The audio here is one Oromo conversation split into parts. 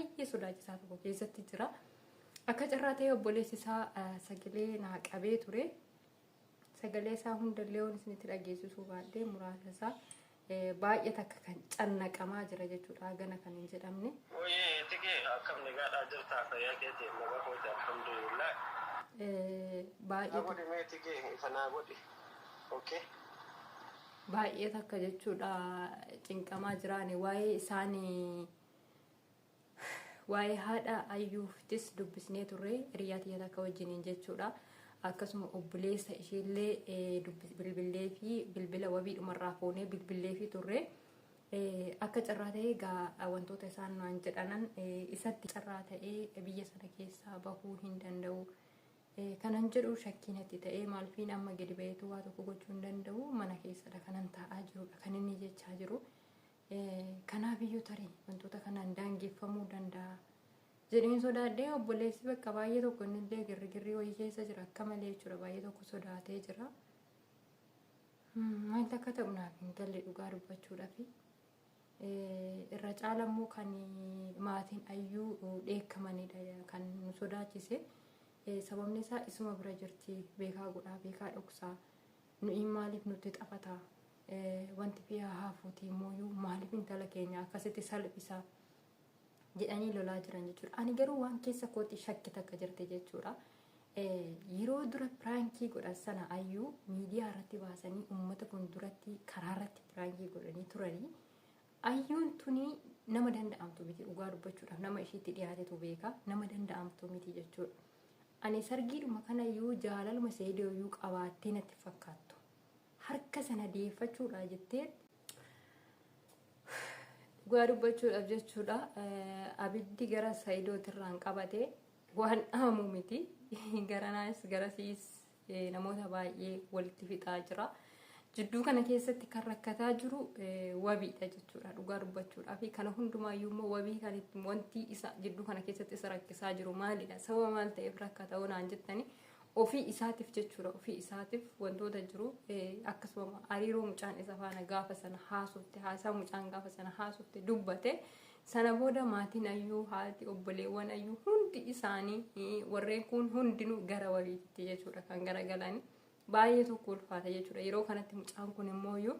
baay'ee sodaachisaa tokko keessatti jira. Akka carraa ta'ee obboleessi isaa sagalee naa qabee ture. Sagalee isaa hundallee waan isinitti dhageessisuu baadhee muraasa isaa baay'ee takka kan cannaqamaa jira jechuudha. Hagana kan hin jedhamne. Oye, tige akkam nagaadhaa jirtaa fayyaa keetii nagaa kooti alhamdulillah. Baay'ee Naa godhi mee tige ifa naa godhi. Okay. Baay'ee takka jechuudha cinqamaa jiraani waa'ee isaanii waa'ee haadha ayyuuftis dubbisnee turre hiriyaa tiyya takka wajjiniin jechuudha. Akkasuma obboleessa isheellee bilbillee fi bilbila wabiidhumarraa fuunee bilbillee fi turre. Akka carraa ta'ee egaa wantoota isaan naan jedhanan isatti carraa ta'ee biyya sana keessaa bahuu hin danda'u. Kanan jedhu shakkii natti ta'ee maalfiin amma gadi ba'eetu waa tokko gochuu hin danda'u mana keessadha kanan taa'aa jirudha kan inni jechaa jiru. Kanaaf iyyuu tarii wantoota kanaan daangeffamuu danda'a. Jedheen sodaadhee obboleessi bakka baay'ee tokko innillee girrigirrii wayii keessa jira akka malee jechuudha baay'ee tokko sodaatee jira. Wanta akka ta'u naaf hin galle dhugaa dubbachuudhaafi. Irra caala immoo kan maatiin ayyuu dheekkamanidha kan nu sodaachise. Sababni isaa isuma bira jirti beekaa godhaa beekaa dhoksaa nuyi maaliif nutti taphata wanti fi haafuuti immoo maaliif intala keenya akkasitti salphisa jedhanii lolaa jiran jechuudha. Ani garuu waan keessa kootti shakki takka jirti jechuudha. Yeroo dura piraankii godhan sana ayyuu miidiyaa irratti baasanii uummata fuulduratti karaa irratti piraankii godhanii turanii ayyuun tuni nama danda'amtu miti dhugaa dubbachuudhaaf nama ishiitti dhiyaatetu beeka nama danda'amtu miti jechuudha. Ani sargiidhuma kanayyuu jaalaluma seedooyyuu qabaattee natti fakkaattu. Harka sana deeffachuudha jettee dhugaa dubbachuudhaaf jechuudha. Abiddi gara Saayidootirraan qabate waan dhaamu miti. Garanaas garasiis namoota baay'ee walitti fixaa jira. Jidduu kana keessatti kan rakkataa jiru wabiidha jechuudha dhugaa dubbachuudhaaf. Kana hundumaayyuu immoo wabii kan itti wanti isa jidduu kana keessatti isa rakkisaa jiru maalidha? Sababa maal ta'eef rakkata naan jettani ofii isaatiif jechuudha. Ofii isaatiif wantoota jiru akkasuma hariiroo mucaan isa faana gaafa sana haasofte haasaa mucaan gaafa sana haasofte dubbate sana booda maatiin ayyuu haati obboleewwan ayyuu hundi isaanii warreen kun hundinuu gara wabiitti jechuudha kan garagalanii. Baay'ee tokko ulfaata jechuudha. Yeroo kanatti mucaan kun immoo iyyuu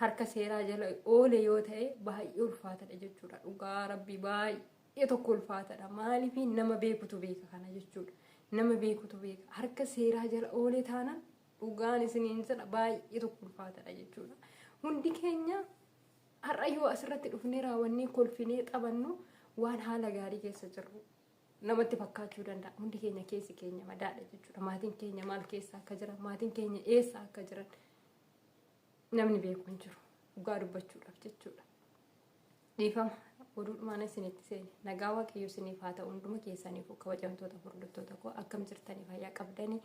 harka seeraa jala oole yoo ta'e baay'ee ulfaatadha jechuudha. Dhugaa rabbii baay'ee tokko ulfaatadha. Maaliif nama beekutu beeka kana jechuudha. Nama beekutu beeka. Harka seeraa jala oole taanaan dhugaan isiniin jedha baay'ee tokko ulfaatadha jechuudha. Hundi keenya har'a yoo asirratti dhufnee raawwannee kolfinee taphannu waan haala gaarii keessa jirru namatti fakkaachuu danda'a. Hundi keenya keessi keenya madaadha jechuudha. Maatiin keenya maal keessa akka jiran, maatiin keenya eessa akka jiran namni beeku hin jiru. Dhugaa dubbachuudhaaf jechuudha. Dhiifama oduudhumaan isinitti seene. Nagaa Waaqayyo isiniif haa ta'u hunduma keessaniif kabajamtoota hordoftoota koo akkam jirtanii fayyaa qabdanii.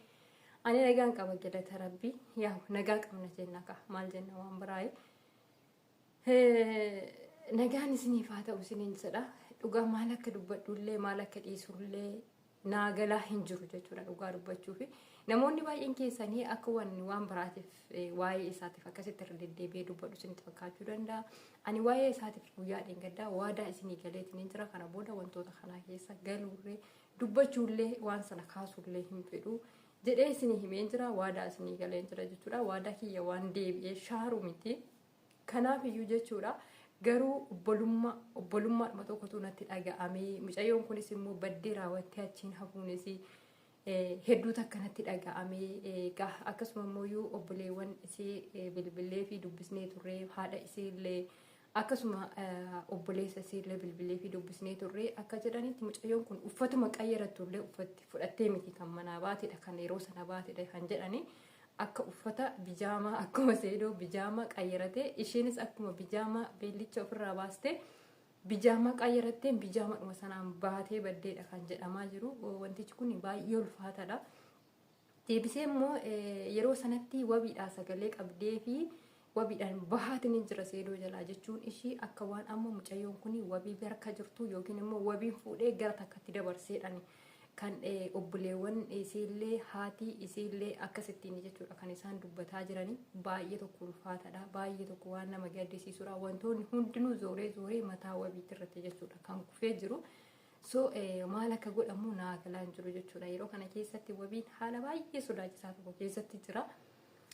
Ani nagaan qaba galata rabbii. Yaa nagaa qabna jenna kaa maal jenna waan biraayee. Nagaan isiniif haa ta'u isiniin jedha. Dhugaa maal akka dubbadhullee maal akka dhiisullee naa galaa hin jiru jechuudha dhugaa dubbachuufi. Namoonni baay'een keessanii akka waan biraatiif waa'ee isaatiif akkasitti irra deddeebi'ee dubbadhu isinitti fakkaachuu danda'a. Ani waa'ee isaatiif guyyaa dheengaddaa waadaa isinii galeetiin hin jira. Kana booda wantoota kanaa keessa galuurree dubbachuullee waan sana kaasuullee hin fedhu jedhee isinii himeen jira. Waadaa isinii galeen jira jechuudha. Waadaa kiyya waan deebi'ee shaaru miti. Kanaaf iyyuu jechuudha garuu obbolummaa obbolummaadhuma tokkotu natti dhaga'amee mucayyoon kunis immoo baddee raawwattee achiin hafuunis hedduu takka natti dhaga'amee akkasuma immoo obboleewwan isii bilbilee fi dubbisnee turre haadha isii illee akkasuma obboleessa isii illee bilbilee fi dubbisnee turre akka jedhanitti mucayyoon kun uffatuma qayyarattu illee uffatti fudhattee miti kan manaa baatedha kan yeroo sana baatedha kan jedhani. Akka uffata bijaamaa akkuma seedoo bijaamaa qayyaratee isheenis akkuma bijaamaa beellicha ofirraa baastee bijaamaa qayyaratteen bijaamadhuma sanaan baatee baddeedha kan jedhamaa jiru. Wantichi kun baay'ee ulfaataadha. Deebisee immoo yeroo sanatti wabiidhaa sagalee qabdee fi wabiidhaan bahaatiin hin jira seedoo jalaa jechuun ishii akka waan amma mucayyoon kun wabii harka jirtu yookiin immoo wabiin fuudhee gara takkatti dabarseedhaan Kan obboleewwan isiillee, haatii isiillee akkasittiin jechuudha kan isaan dubbataa jiranii. Baay'ee tokko ulfaataadha, baay'ee tokko waan nama gaddisiisudha. Wantoonni hundinuu zooree zooree mataa Wabiitti irratti jechuudha kan kufee jiru. So maal akka godhamu naa galaa hin jiru jechuudha. Yeroo kana keessatti Wabiin haala baay'ee sodaachisaa tokko keessatti jira.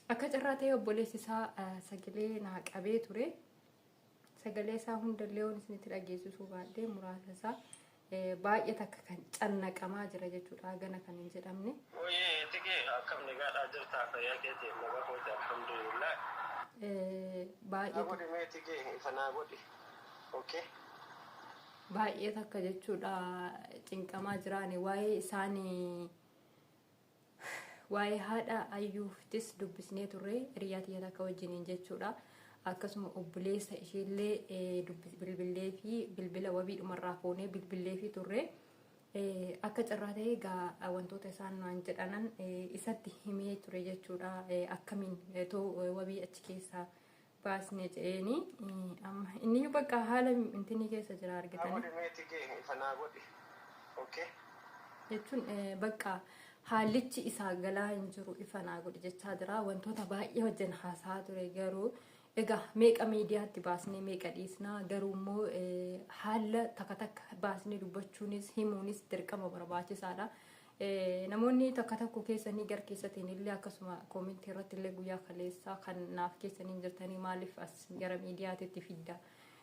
Akka carraa ta'e obboleessi isaa sagalee naa qabee ture. Sagalee isaa hundallee waan isinitti dhageessisuu baadhee, muraasa isaa baay'ee takka kan cannaqamaa jira jechuudha. Gana kan hin jedhamne. Oye, Tigee, akkam nagaadhaa jirtaa? Fayyaa keetii? Nagaa kooti, alhamdulillah. Baay'ee Naa godhi mee Tigee, ifa naa godhi. Okay. Baay'ee takka jechuudha cinqamaa jiraani. Waa'ee isaanii, waa'ee haadha Ayyuuftis dubbisnee turre hiriyaa tiyya takka wajjiniin jechuudha. Akkasuma obboleessa isheellee bilbillee fi bilbila Wabii dhumarraa fuunee bilbillee fi turre. Akka carraa ta'e egaa wantoota isaan naan jedhanan isatti himee ture jechuudha. Akkamiin too Wabii achi keessaa baasne jedheeni, amma inni bakka haala intinii keessa jira Naa argitanii. godhi mee Tigee, ifa naa godhi. Okay. Jechuun bakka haallichi isaa galaa hin jiru, ifa naa godhi jechaa jira. Wantoota baay'ee wajjin haasaa ture, garuu egaa meeqa miidiyaatti baasnee meeqa dhiisnaa? Garuu immoo haala takka takka baasnee dubbachuunis himuunis dirqama barbaachisaadha. Namoonni takka tokko keessanii gar keessatiin illee, akkasuma koomentii irratti illee guyyaa kaleessaa kan naaf keessanii jirtanii, maaliif as gara miidiyaatitti fidda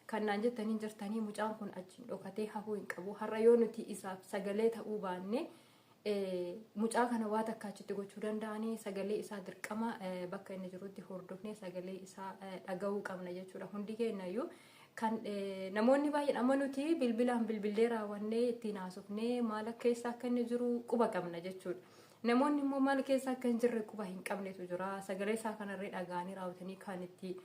kan naan jettanii jirtanii, mucaan kun achiin dhokatee hafuu hin qabu. Har'a yoo nuti isaaf sagalee ta'uu baanne, mucaa kana waa takka achitti gochuu danda'anii. Sagalee isaa dirqama bakka inni jirutti hordofnee sagalee isaa dhaga'uu qabna jechuudha hundi keenyayyuu. Kan namoonni baay'een amma nuti bilbilaan bilbillee raawwannee ittiin haasofnee maal akka keessa akka inni jiru quba qabna jechuudha. Namoonni immoo maal keessa akka hin jirre quba hin qabnetu jira. Sagalee isaa kanarree dhaga'anii raawwatanii kan itti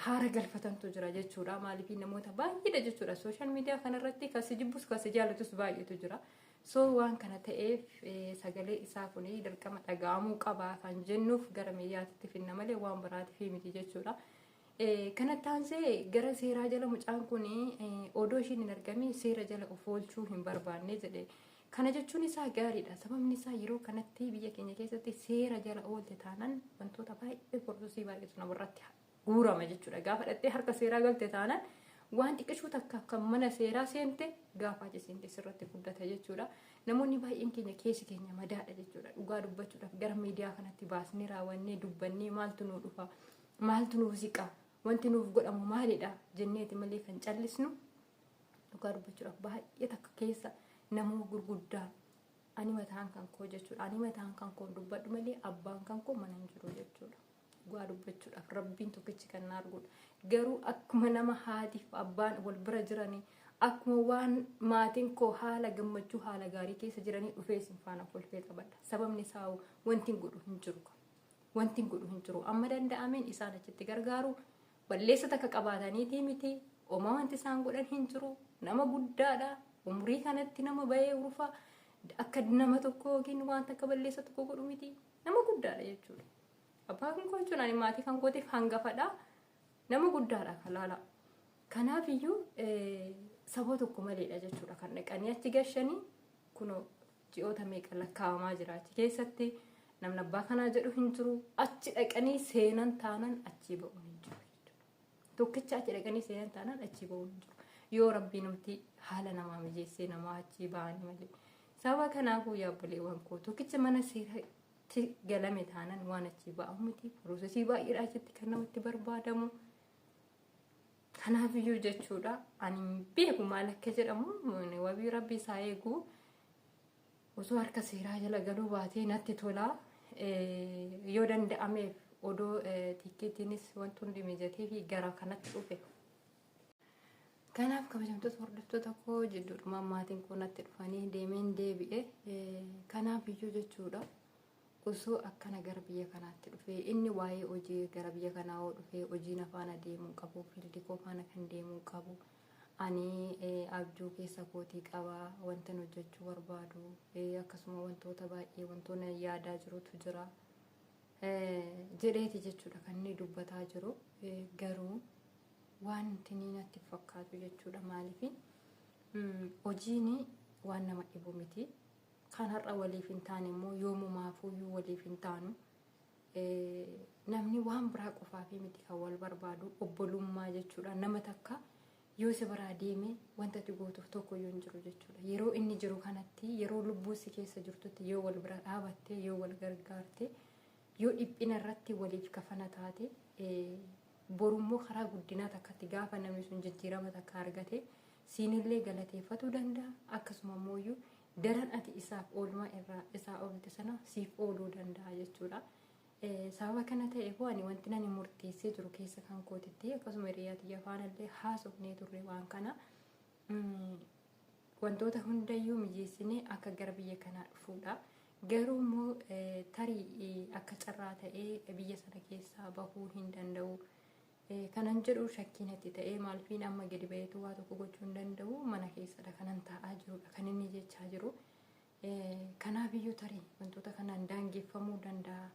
haara galfatantu jira jechuudha. Maaliif, namoota baay'eedha jechuudha. Social media kanarratti kan si jibbus kan si jaalatus baay'eetu jira. So waan kana ta'eef sagalee isaa kun dirqama dhaga'amuu qaba kan jennuuf gara miidiyaatti finna malee waan biraatiif miti jechuudha. Kanatti aansee gara seeraa jala mucaan kun odoo ishiin hin argamin seera jala of oolchuu hin barbaanne jedhe. Kana jechuun isaa gaariidha. Sababni isaa yeroo kanatti biyya keenya keessatti seera jala oolte taanaan wantoota baay'ee, processii baay'eetu namarratti guurama jechuudha. Gaafa dhattee harka seeraa galte taanaan, waan xiqqishuu takka kan mana seeraa seente gaafa achi seente sirratti guddata jechuudha. Namoonni baay'een keenya keessi keenya madaadha jechuudha. Dhugaa dubbachuudhaaf gara miidiyaa kanatti baasnee raawwannee dubbannee maaltu nuu dhufa, maaltu nuuf siqa, wanti nuuf godhamu maalidha jenneeti malee kan callisnu. Dhugaa dubbachuudhaaf baay'ee takka keessa namoota gurguddaa, ani mataan kan koo jechuudha. Ani mataan kan koo dubbadhu malee abbaan kan koo mana hin jiru jechuudha. Dhugaa dubbachuudhaaf Rabbiin tokkichi kan na arguudha. Garuu akkuma nama haatiif abbaan wal bira jiranii, akkuma waan maatiin koo haala gammachuu, haala gaarii keessa jiranii dhufee isin faana kolfee taphadha. Sababni isaa wanti hin godhu hin jiru. Wanti hin godhu hin jiru. Amma danda'ameen isaan achitti gargaaru, balleessa takka qabaataniitii miti. Oma wanti isaan godhan hin jiru. Nama guddaadha. Umurii kanatti nama bahee urufa akka nama tokko yookiin waan takka balleessa tokko godhu miti. Nama guddaadha jechuudha. Abbaan koo jechuun ani maatii kan kootiif hangafadha. Nama guddaadha kalaala. Kanaaf iyyuu saba tokko maleedha jechuudha kan dhaqanii achi gashanii. Kunoo ji'oota meeqa lakkaa'amaa jira achi keessatti, namni abbaa kanaa jedhu hin jiru. Achi dhaqanii seenan taanan achii ba'uun hin jiru jechuudha. Tokkicha achi dhaqanii seenan taanaan achii ba'uun hin jiru. Yoo Rabbiin numti haala namaa mijeessee namaa achii ba'anii malee. Sababa kanaafuu yaa obboleewwan koo, tokkicha mana seeratti galame taanaan waan achii ba'amu miti. Processii baay'eedha achitti kan namatti barbaadamu. Kanaafiyyuu jechuudha ani hin beeku maal akka jedhamu. Wabii Rabbi isaa eegu, osoo harka seeraa jala galuu baatee natti tola. Yoo danda'ameef odoo tikkeettiinis wanti hundi mijatee fi gara kanatti dhufe. Kanaaf kabajamtoota hordoftoota koo, jidduudhumaan maatiin koo natti dhufanii deemeen deebi'e. Kanaaf iyyuu jechuudha osoo akkana gara biyya kanaatti dhufee, inni waa'ee hojii gara biyya kanaa yoo dhufee hojiin afaana deemuu qabu, fieldii koo faana kan deemuu qabu. Ani abjuu keessa kootii qaba, wanta hojjechuu barbaadu, akkasuma wantoota baay'ee wantoonni yaadaa jirutu jira jedheeti jechuudha kan inni dubbataa jiru. Garuu wanti inni natti fakkaatu jechuudha, maaliif, hojiin waan nama dhibu miti. Kan har'a waliif hin taane immoo yoomumaafuyyuu waliif hin taanu. Namni waan biraa qofaafii miti kan wal barbaadu obbolummaa jechuudha. Nama takka yoo si biraa deeme wanta ati gootuuf tokko iyyuu hin jiru jechuudha. Yeroo inni jiru kanatti yeroo lubbuu si keessa jirtutti yoo wal bira dhaabatte yoo wal gargaarte yoo dhiphina irratti waliif kafana taate borummoo karaa guddinaa takkatti gaafa namni sun jijjiirama takka argate siinillee galateeffatuu danda'a akkasuma immoo daran ati isaaf oolmaa irraa isaa oolte sana siif ooluu danda'a jechuudha. Sababa kana ta'eef ani wanti nani murteessee jiru keessa kan kootitti akkasuma hiriyaa tiyya faanallee haasofnee turre waan kana wantoota hundayyuu mijeessinee akka gara biyya kanaa dhufuudha. Garuu immoo tarii akka carraa ta'ee biyya sana keessaa bahuu hin danda'u. Kanan jedhu shakkiin itti ta'ee maalfiin amma gadi baheetu waa tokko gochuu hin danda'u mana keessadha kanan taa'aa jirudha kan inni jechaa jiru. Kanaafiyyuu tarii wantoota kanaan daangeffamuu danda'a.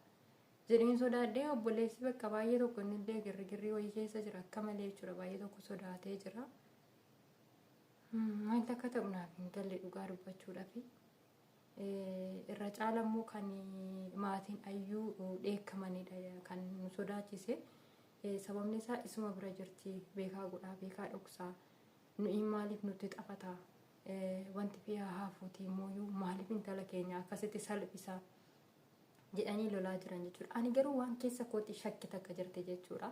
Jedheen sodaadhee obboleessi bakka baay'ee tokko innillee girrigirrii wayii keessa jira akka malee jechuudha baay'ee tokko sodaatee jira. Wanta akka ta'u naaf hin galle dhugaa dubbachuudhaaf. Irra caala immoo kan maatiin ayyuu dheekkamanidha kan nu sodaachise. Sababni isaa isuma bira jirti beekaa godhaa beekaa dhoksaa nuyi maaliif nutti taphataa wanti fiyaa haafuutii immoo maaliif intala keenya akkasitti salphisaa jedhanii lolaa jiran jechuudha. Ani garuu waan keessa kootti shakki takka jirti jechuudha.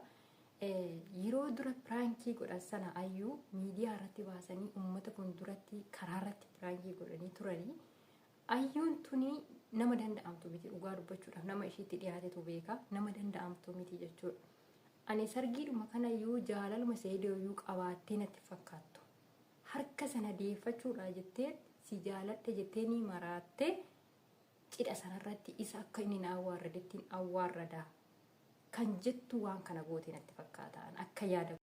Yeroo dura piraankii godhan sana ayyuu miidiyaa irratti baasanii uummata fuulduratti karaa irratti piraankii godhanii turanii ayyuun tuni nama danda'amtu miti dhugaa dubbachuudhaaf nama ishiitti dhiyaatetu beeka nama danda'amtu miti jechuudha. Ani sargiidhuma kanayyuu jaalaluma seedoyyuu qabaattee natti fakkaattu. Harka sana deeffachuudha jettee si jaaladhe jettee ni maraattee cidha sanarratti isa akka inni na awwaarradettiin awwaarrada kan jettu waan kana goote natti fakkaata akka yaada.